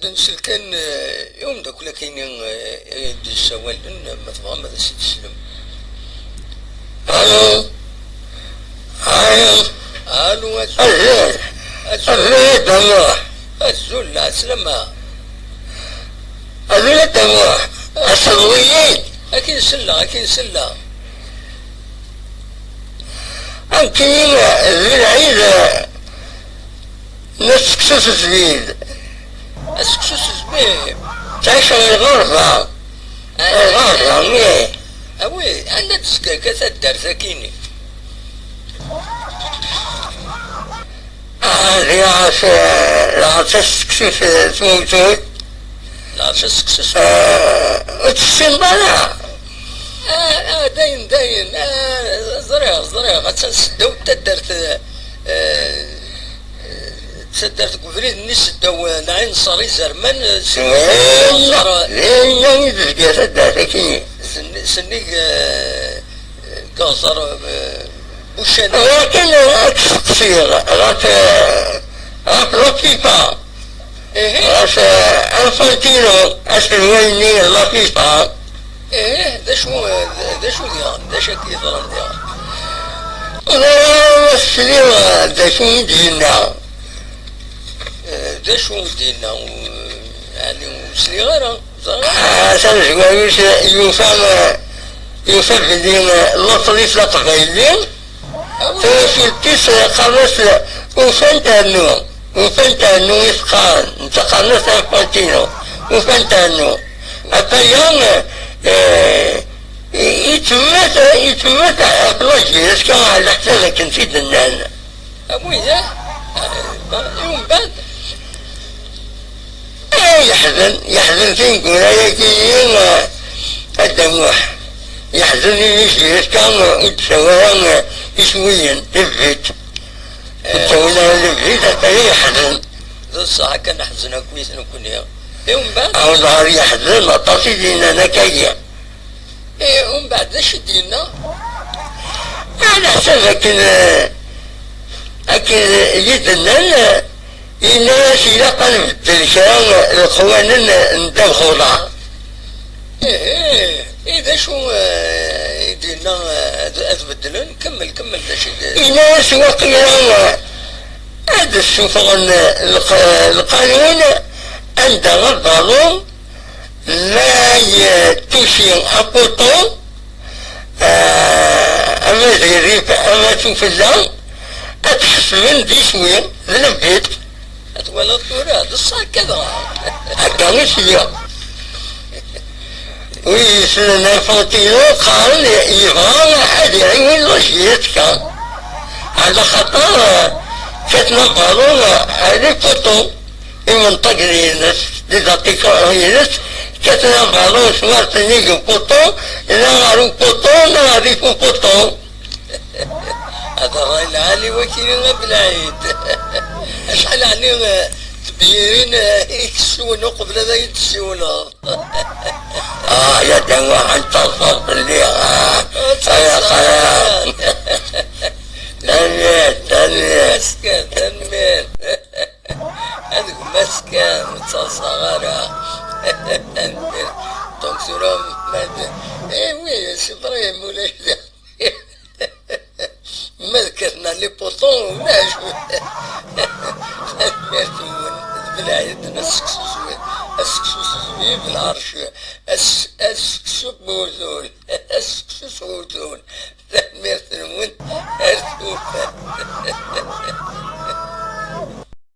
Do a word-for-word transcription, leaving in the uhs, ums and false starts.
Nsel kan, eh, i umeddakel akini, eh, i d-yessawalen, ma tebɣam ad as-id-teslem. Alo? Alo? Alo, azul. Azul. Azul, a Dda Muḥ. Azul, lɛeslama. Azul, a Dda Muḥ. Ass-a d wiyin. Akin selleɣ, akin selleɣ. Akin d lɛid. Nna seksu s zbib. Aseksu s zbib. Ttɛiceɣ di lɣerba. Ah. Di lɣerba, ih. Awi, anda d-tezga akka taddart akini? Ah, diɣ, eh, lɛerc aseksu s tmutut. Lɛerc aseksu s tmutut. Eh, ur tessineḍ ara? Ah, ah, dayen, dayen. Ah, ẓriɣ, ẓriɣ. Attan seddaw n taddart, eh, eh, taddart deg ubrid-nni seddaw, eh, Lɛin Ṣṣer Izerman, eh, s-, Dinna, s-, dinna i d-tezga taddart-agi. Sennig, sennig, eh, Gaẓer, eh, Bucani. Akken ad k-steqsiɣ ɣef, eh, ɣef la FIFA. Ihi. Ɣef, eh, Infantino, aselway-nni n la FIFA. Ihi, d acu, eh, d acu diɣen? D acu akka yeḍran diɣen? Ur ara sliɣ, eh, d acu i d-yenna. Eh, d acu i d-yenna? Ur, yeɛni ur sliɣ ara. Atan zwaru-s yufa, yufa belli laṣel-is d aqbayli, tawacult-is qqaren-as ufan ternu, ufan ternu i s-qqaren, netta qqaren-as Infantino, ufan ternu. Ata ya, eh, ittemmat, ittemmat ɣef lajir, ass-a ɛla ḥsab akken t-id-nnan. Awi, eh? I umbeɛd? Eh, yeḥzen, yeḥzen tineggura-yagi, eh, a Dda Muḥ. Yeḥzen imi Jiri akka, eh, ur d-tsawi ara, eh, iswiyen, lebit. Ur d-ttawin ara lebit, ata yeḥzen. D ṣṣeḥ, akka neḥzen akk nekkni. I umbeɛd? Awḍeɣ yeḥzen, aṭas i d-yennan akka-yi. Eh, umbeɛd d acu i d-yenna? Ɛla ḥsab akken, eh, akken i d-nnan, eh, yenna-yas ilaq ad nbeddel kra, eh, leqwanen, eh, n ddabex uḍar. Eh, eh, eh, d acu, eh, i d-yenna, eh, ad, ad beddlen? Kemmel, kemmel d acu i d- Yenna-yas waqila, eh, ad ssufɣen, eh, lq-, eh, lqanun anda abalu la yettuci apuṭu, eh, ama d rrif, ama d ufella, ad t-ḥesben d iswi, d lebit. Ad twalaḍ tura, d ṣṣeḥ akka dɣa. Akka i sliɣ. Wi yessnen Infantino qqaren yebɣa ad iɛiwen lajyet kan. Ɛla xaṭer, eh, kkaten abalu, eh, ar les poteaux. Imenṭagen-ines, les attaquants-ines, kkaten abalu s war nnig upuṭu, neɣ ɣer upuṭu, neɣ rrif upuṭu. Hada ṛṛay lɛali wakini a Belɛid. Acḥal ɛni, eh, tebyirin, eh, i k-sswen uqbel ad iyi-d-tessiwleḍ? Ah, ya Dda Muḥ, ad tettaḍsaḍ fell-i, ah, ay aqrab. Tanemmirt, tanemmirt. Mesken, tanemmirt. Ad gmas kan, ur ttaḍsaɣ ara. Tanemmirt. Donc tura, ma d-, eh oui, c'est vrai, ulac da. Ma d kkaten les poteaux, ulac. Tanemmirt-nwen. D Belɛid, d seksu s wi-, seksu s zzbib, lɛerc, as-, seksu s wurtul, seksu s wurtul.